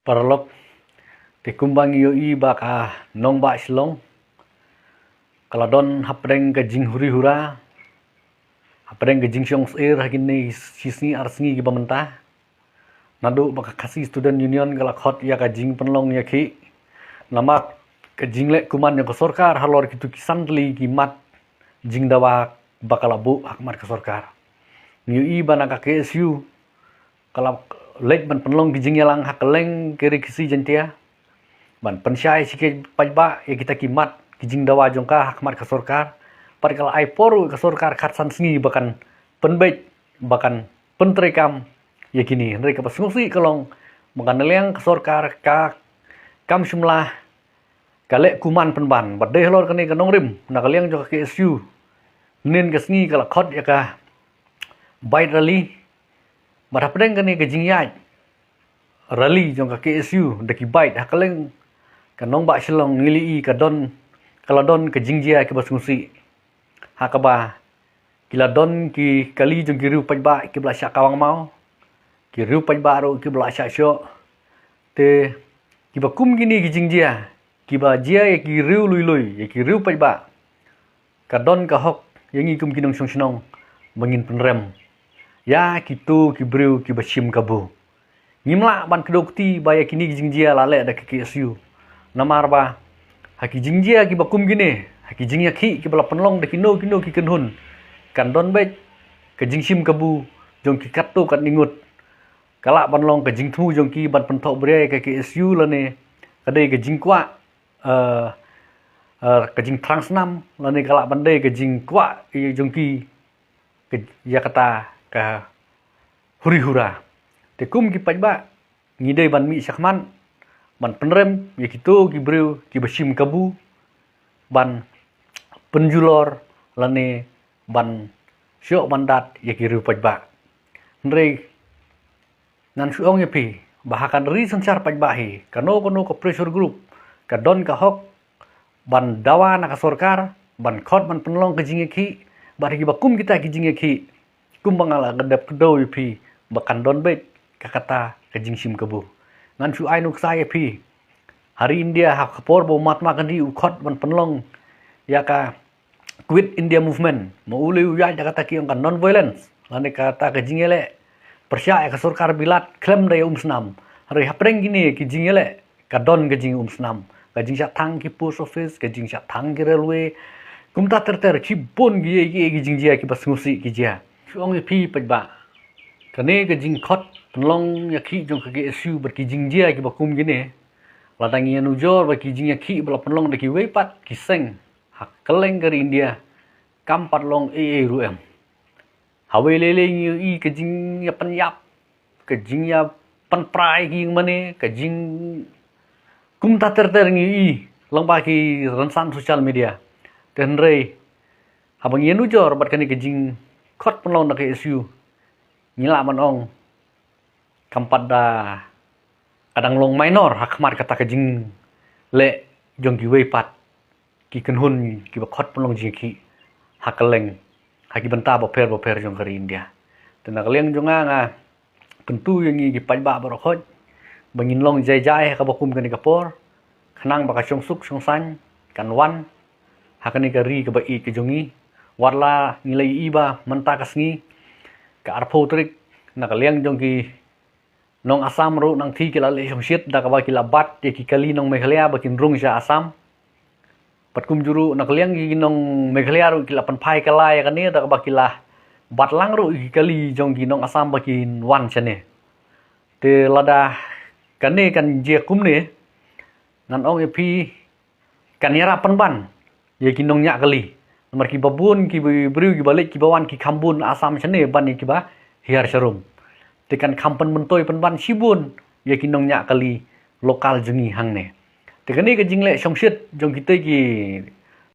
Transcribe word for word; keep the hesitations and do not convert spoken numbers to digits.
Paralok, te kumba ngi ïohi ba ka nongbah Shillong ka la don hapdeng ka jinghuri hura, hapdeng ka jingshong syier ha kine shi sngi ar sngi kiba mynta. Naduh ba ka Khasi Student Union ka la khot ïa ka jingpynlong ïakhih namar ka jingleh kuman jong ka sorkar halor kitu ki san tylli ki mat jingdawa ba ka la buh ha khmat ka sorkar. Ngi ïohi ba na ka K S U ka la leit ban pynlong ki jingïalang ha kylleng ka Ri Khasi Jaiñtia ban pynshai sha ki paidbah ïa kita ki mat ki jingdawa jong ka ha khmat ka sorkar. Pat ka la ai por ïa ka sorkar khatsan sngi ba kan pynbeit, ba kan pyntreikam ïa kine. Hynrei kaba sngewsih ka long ba ka na liang ka sorkar ka kam shym la ka leh kuman pynban. Bad dei halor kane ka nongrim na ka liang jong ka K S U, hynnin ka sngi ka la khot ïa ka bike rally. Bad hapdeng kane ka jingïaid rally jong ka K S U da ki bike ha kylleng ka nongbah Shillong, ngi la ïohi ka don, ka la don ka jingjia kiba sngewsih, ha kaba ki la don ki kali jong ki riew paidbah kiba la shah kawang maw, ki riew paidbah ruh kiba la shah shoh. Te kiba kum kine ki jingjia kiba jia ïa ki riew lui lui, ïa ki riew paidbah, ka don ka hok ïa ngi kum ki nongshong shnong ba ngin pynrem ïa kito ki briew kiba shim kabu. Ngim lah ban kdew kti ba ïa kine ki jingjia la leh da ka K S U. Namar ba ha ki jingjia kiba kum kine, ha ki jingïakhih kiba la pynlong da kino kino ki kynhun, kan don beit ka jingshim kabu jong ki katto katne ngut. Ka lah ban long ka jingthmu jong ki ban pynthohbria ïa ka K S U lane ka dei ka jingkwah, eh, eh, ka jingthrang snam, lane ka lah ban dei ka jingkwah ïa jong ki ka, ïa kata ka huri hura. Te kum ki paidbah ngi dei ban mih shakhmat ban pynrem ïa kito ki briew kiba shim kabu ban pynjulor lane ban shoh ban dat ïa ki riew paidbah. Hynrei ngan shu ong ïa phi ba ha ka ri synshar paidbah hi, kano kano ka pressure group ka don ka hok ban dawa na ka sorkar ban khot ban pynlong ka jingïakhih. Bad ha kiba kum kita ki jingïakhih, kumba nga la ka dep kdew ïa phi ba kan don beit ka kata ka jingshim kabu. Ngan shu ai nuksa ïa phi, ha ri India ha ka por ba u Mahatma Gandhi u khot ban pynlong ïa ka Quit India Movement, ma u lei u ïaid da kata ki ong ka non-violence lane kata ka jingïaleh pyrshah ïa ka sorkar Bilat khlem da ïa umsnam. Hynrei hapdeng kine ki jingïaleh ka don ka jingumsnam, ka jingshah thang ki post office, ka jingshah thang ki railway. Kumta ter ter, ki bun ki, ki, ki jingjia kiba sngewsih ki jia. Shu ong ïa phi paidbah, kane ka jingkhot pynlong ïakhih jong ka K S U bad ki jingjia kiba kum kine, lada ngi ïanujor ba ki jingïakhih ba la pynlong da kiwei pat ki seng ha kylleng ka ri India, kam pat long ei ei ruh em. Hawei lei lei ngi ïohi ka jingïapynïap, ka jingïapynpra ïa ki ïing mane, ka jing, kumta ter ter ngi ïohi lyngba ki rynsan social media. Te hynrei haba ngi ïanujor bad kane ka jingkhot pynlong na ka K S U, ngi lah ban ong kam pat da, ka dang long minor ha khmat kata ka jingleh jong kiwei pat ki kynhun kiba khot pynlong jingïakhih ha kylleng, ha ki bynta bapher bapher jong ka ri India. Te na ka liang jong nga, nga kyntu ïa ngi ki paidbah baroh khoit ba ngin long jai jai ha kaba kum kane ka por, khnang ba ka shongsuk shongsaiñ kan wan ha kane ka ri kaba ïeit ka jong ngi. Wat la ngi la ïohi ba mynta ka sngi, ka arphew tarik, na ka liang jong ki nong Assam ruh nangta ki la leh shongshit da kaba ki la bat ïa ki kali nong Meghalaya ba kin rung sha Assam. Bad kumjuh ruh na ka liang ki nong Meghalaya ruh ki la pynphai kylla ïa kane da kaba ki la bat lang ruh ïa ki kali jong ki nong Assam ba kin wan shane. Te lada kane kan jia kumne, ngan ong ïa phi, kan ïarap pynban ïa ki nongñiah kali. Namar kiba bun ki briew kiba leit kiba wan ki kham bun Assam shane ban ïa kiba hiar sharum. Te kan kham pynmyntoi pynban shibun ïa ki nongñiah kali local jong ngi hangne. Te kane ka jingleh shongshit jong kita ki